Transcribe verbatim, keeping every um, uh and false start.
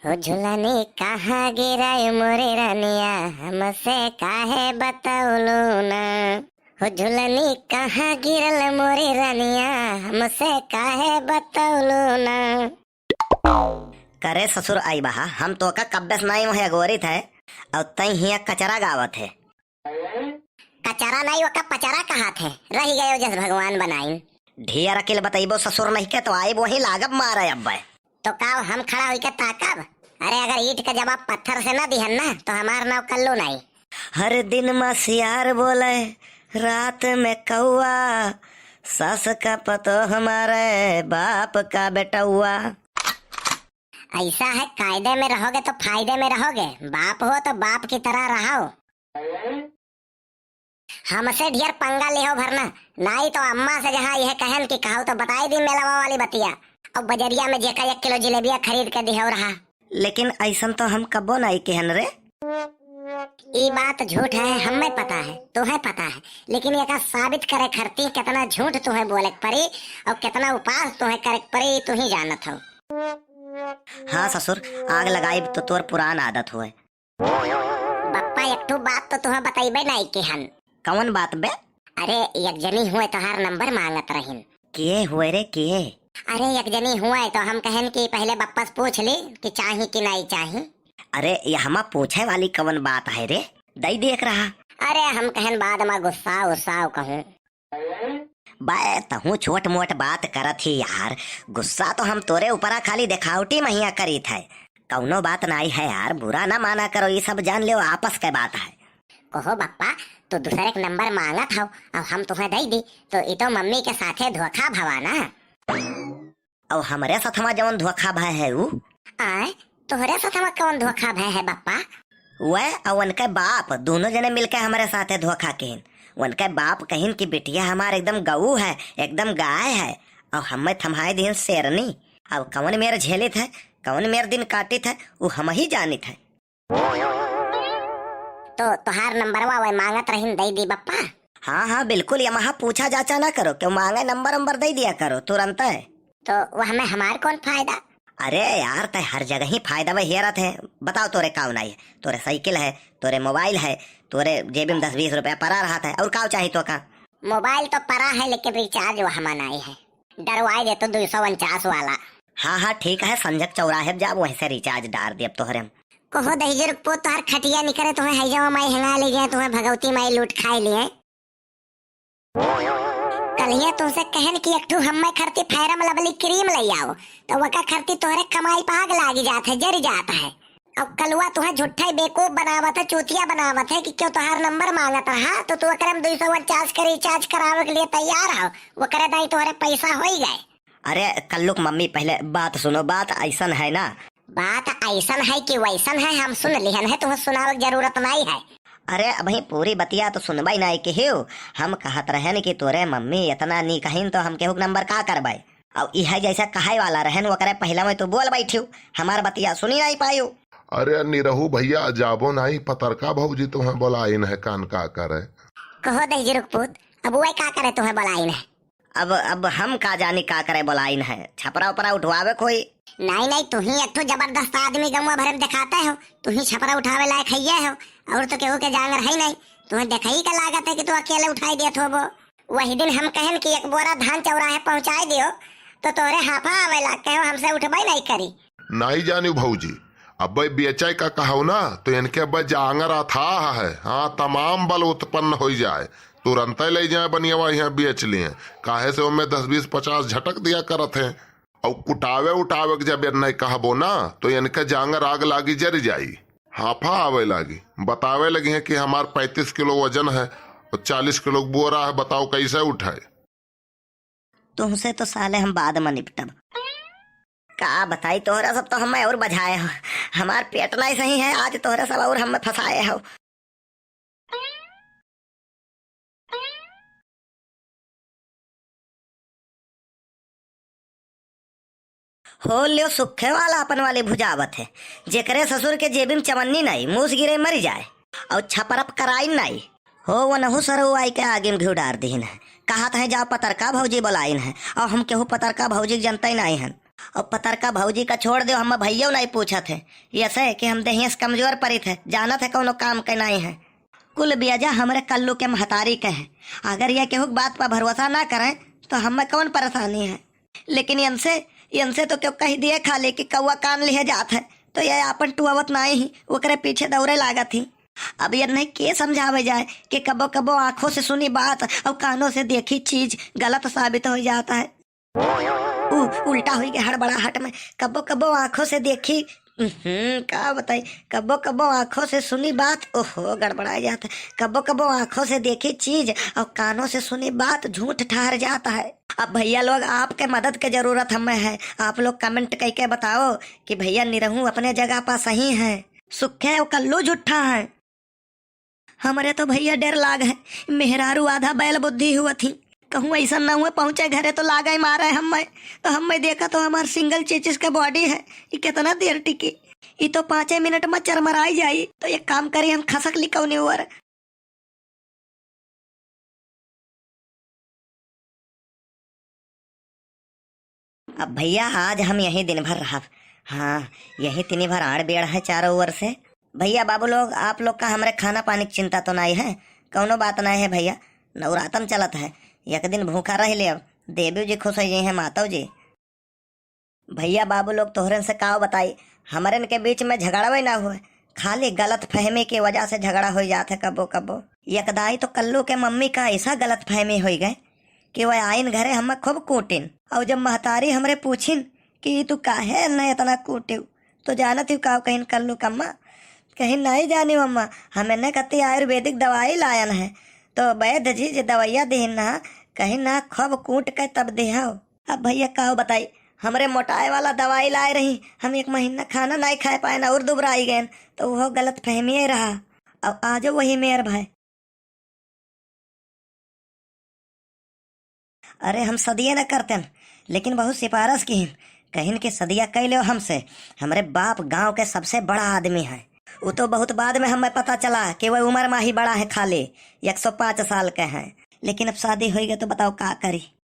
हो झुलनी कहाँ गिरल मोरे रनिया, हमसे काहे बतौलू ना? हो झुलनी कहाँ गिरल मोरे रनिया, हमसे काहे बतौलू ना? करे ससुर आई बहा, हम तोका कब्बे से नाई मोहे अगोरित है, और तई हिया कचरा गावत है। कचरा नाई, ओका पचरा कहात है, रहि गयो जस भगवान बनाइन। ढेर अकिल बतइबो ससुर नहीं के, तो आइब वहीं लागब मारे अब्बे। तो का हम खड़ा होइके ताकब? अरे अगर ईंट का जवाब पत्थर से ना दिहन ना, तो हमार नाव कल्लू नाई। हर दिन मसियार बोले रात में कौआ, सास का पतोह मारे बाप का बेटौआ। ऐसा है, कायदे में रहोगे तो फायदे में रहोगे, बाप हो तो बाप की तरह रहो। हमसे ढेर पंगा लिहो भरना, नाई तो अम्मा से जहाँ यह कहन कि कहू तो बताई दी मेलवा वाली बतिया। अब बजरिया में जेका एक किलो जिलेबिया खरीद के दिहो रहा। लेकिन ऐसन तो हम कबो नाई कहन रे। ई बात झूठ है, हमें पता है, तोहे पता है, लेकिन एका साबित करे खरती कितना झूठ तोहे बोले के पड़ी और कितना उपास तोहे करे के पड़ी, तू ही जानत हो। हाँ ससुर, आग लगाइब तो तोर पुरान आदत होए। बप्पा, एक ठो बात तो तुहा बतइबे नाई किहन। कवन बात बे? अरे, एक जनी हुए तोहार नंबर मांगत रहिन। के हुए रे, के? अरे, एक जनी हुए तो हम कहन कि पहले बप्पा से पूछ ली कि चाही कि नाई चाही। अरे, ये हमा पूछे वाली कवन बात है रे? दई देख रहा। अरे, हम कहन बाद में गुस्सा उस्सा कहूँ। बे, तहूँ छोट मोट बात करत ही यार, गुस्सा तो हम तोरे ऊपरा खाली देखावटी महिया करीत है, कौनो बात नाई है यार, बुरा ना माना करो, ई सब जान लेव आपस के बात है। कहो बप्पा, तू दूसरे के नंबर मांगत हव, अब हम तुहे दई दी, तो ई तो मम्मी के साथे धोखा भवा ना। और हमरे साथवा जवन धोखा भय है ऊ? आय, तोहरे साथवा कवन धोखा भय है बप्पा? वह और उनके बाप दोनों जने मिलके हमरे साथे धोखा किहिन। उनके बाप कहिन कि बिटिया हमार एकदम गऊ है, एकदम गाय है, और हमें थम्हाए दिहिन शेरनी। अब कवन मेर झेलित है, कवन मेर दिन काटित है, ऊ हम ही जानित है। तो तोहार नंबरवा वह मांगत रहिन, दई दी बप्पा। हाँ, हाँ, बिल्कुल, ये महा पूछा जाचा ना करो, क्यों मांगे नंबर, नंबर दई दिया करो तुरंत है। तो वह में हमार कौन फायदा? अरे यार, तय हर जगह ही फायदा वह हेरत है। बताओ, तोरे काव नाई है? तोरे साइकिल है, तोरे मोबाइल है, तोरे जेब में दस बीस रुपया परा रहत है, और काव चाही तो का? मोबाइल तो परा है, लेकिन रिचार्ज वह मनाई है। डरवाए दे तो दो सौ उनचास वाला। हाँ, हाँ, ठीक है, संजक चौराहे पे जाब, वहीं से रिचार्ज डार देब तोहरे हम। कहो दहिजर पो, तोहर खटिया निकरे, तुम्हें हैजवा माई हंगा ले जाए, तुम्हें भगवती माई लूट खाए लिए। कलिया तुमसे कहन कि एक ठू हम्मे खरती Fair and Lovely cream ले आओ, तो वका खरती तोहरे कमाई पे आग लागी जात है, जरी जात है। अब कलुआ तुहे झूठा ही बेवकूफ बनावत है, चूतिया बनावत है कि क्यों तोहार नंबर मांगत रहा, तो तू ओकरे में दो सौ उनचास के रिचार्ज करावे के लिए तैयार हो, ओकरे दाई तोहरे पैसा होई गए। अरे कल्लू के मम्मी, पहले बात सुनो, बात ऐसन है ना। बात ऐसन है कि वैसन है, हम सुन लिहन है, तुहे सुनावे के जरूरत नहीं है। अरे अबहीं पूरी बतिया तो सुनबे नहीं किहियो, हम कहत रहन कि तोरे मम्मी इतना नी कहिन तो हम केहू के नंबर का करबे। अब इहे जैसे कहे वाला रहन, ओकरे पहिले में तू बोल बैठियो, हमार बतिया सुनी नहीं पायो। अरे निरहू भैया, जाबो नाई, पतरका भौजी तुहे बोलाइन है, कान का करे। कहो दहिजर के पूत, अब वह का करे तुहे बोलाइन है? अब, अब हम का जानी का करे बोलाइन है, छपरा उपरा उठवावे कोई। नहीं, नहीं, तू ही एक ठो जबरदस्त आदमी गंवा भरे में दिखाते हो, तू ही छपरा उठावे लायक है ये हो, और तो केहू के जांगर है नहीं, तुम्हें देखई का लागत है कि तू अकेले उठाई देत होबो। वही दिन हम कहन कि एक बोरा धान चौराहे पहुंचाई दियो, तो तोरे हाफा आवे लाग कहो हमसे उठबे नहीं करी। नाई जानी भौजी, अब्बे बेचे का कहौ ना, तो इनके अब्बे जांगर अथाह है। हाँ, तमाम बल उत्पन्न होई जाए, तुरंते ले जाए बनियवा यहाँ बेच लिए, काहे से ओमे दस बीस पचास झटक दिया करत हैं। और कुटावे उटावे के जब इन्हें कहबो ना, तो इनके जांगर आग लागी जरि जाई। हाफा आवे लागी, बतावे लगी हैं कि हमार पैंतीस किलो वजन है और चालीस किलो बोरा है, बताओ कैसे उठाए? तुमसे तो साले हम बाद में निपटब। का बताई तोहरा सब तो हमें और बझाए हो, हमार पेट नहीं सही है, आज तोहरा सब और हमें फंसाए हो। हो ल्यो सुखे वाला अपन वाली भुजावत है, जेकरे ससुर के जेबी में चवन्नी नाई, मूस गिरे मरि जाए, और छपरप कराई नाई। हो वनहु सरऊ आई के आगे में घिउ डार दीन है, कहत है जाओ पतरका भौजी बोलाइन है, और हम केहू पतरका भौजी के जनते नाई हन। और पतरका भौजी का छोड़ देउ, हम भैया नहीं पूछत है, यसे कि हम देहिया से कमजोर परित है, जानत है कौनो काम के नहीं है। कुल बियाजा हमरे कल्लू के महतारी के है। अगर ये केहू के बात पर भरोसा ना करें तो हमें कौन परेशानी है? लेकिन इनसे, इनसे तो क्यों कह दिए खाली कि कौआ कान लिहे जात है, तो ये आपन टुआवत नाई ही, ओकरे पीछे दौड़े लागत ही। अब ये नहीं के समझावे जाए कि कबो कबो आंखों से सुनी बात और कानों से देखी चीज गलत साबित हो जाता है। उ, उल्टा हुई गए हड़बड़ाहट में। कबो कबो आंखों से देखी, हम्म, का बताई, कबो कबो आंखों से सुनी बात, ओहो, गड़बड़ा जात है। कबो कबो आंखों से देखी चीज और कानों से सुनी बात झूठ ठहर जाता है। अब भैया लोग, आपके मदद के जरूरत हमें है। आप लोग comment करके बताओ कि भैया निरहू अपने जगह पर सही है। सुखे और कल्लू झूठा है। हमरे तो भैया डर लाग है, मेहरारू आधा बैल बुद्धि हुआ थी। कहूँ ऐसा न हुए पहुँचे घरे तो लागे मारे हमें। तो हमें देखा तो हमार single चेचिस के body है, ये कितना देर टिकी? ये तो पाँचे मिनट में चरमराई जाई। तो एक काम करी, हम खसक ली कौनी ओर। अब भैया, आज हम यहीं दिन भर रहब। हाँ, यहीं तिनी भर आड़ बेड़ है चारों ओर से। भैया बाबू लोग, आप लोग का हमरे खाना पानी की चिंता तो नहीं है? कौनो बात नहीं है भैया, नवरातम चलत है, एक दिन भूखा रह ले। अब देवी जी खुश हो जाई है, माता जी। भैया बाबू लोग, तोहरन से काव बताई, हमरन के बीच में झगड़वे ना हुए, खाली गलत फहमी की वजह से झगड़ा हो जात है कबो कबो। यकदाई तो कल्लू के मम्मी का ऐसा गलत फहमी हो गए कि वह आइन घरे हमें खूब कूटिन। और जब महतारी हमरे पूछिन कि "तू काहे न इतना कूटिव?" तो जानत ही का कहिन कल्लू कम्मा, कहिन, "नहीं जानी मम्मा, हमें न कती आयुर्वेदिक दवाई लायन है।" तो वैद्य जी जे दवाइया दिहिन ना, कहिन ना, "खूब कूट के तब दिहाओ।" अब भैया का बताई, हमरे मोटाए वाला दवाई लाए रही, हम एक महीना खाना नहीं खाए पाए ना और दुबराई गए, तो वो गलत फहमी रहा। अब आजो वही मेर भाई। अरे, हम सदिये न करतेन, लेकिन बहुत सिफारिश किहिन, कहिन कि सदिया कइ लेव हमसे, हमरे बाप गांव के सबसे बड़ा आदमी है। उ तो बहुत बाद में हमें पता चला कि वह उम्र में ही बड़ा है, खाली एक सौ पाँच साल के हैं। लेकिन अब शादी होइ गए तो बताओ का करी।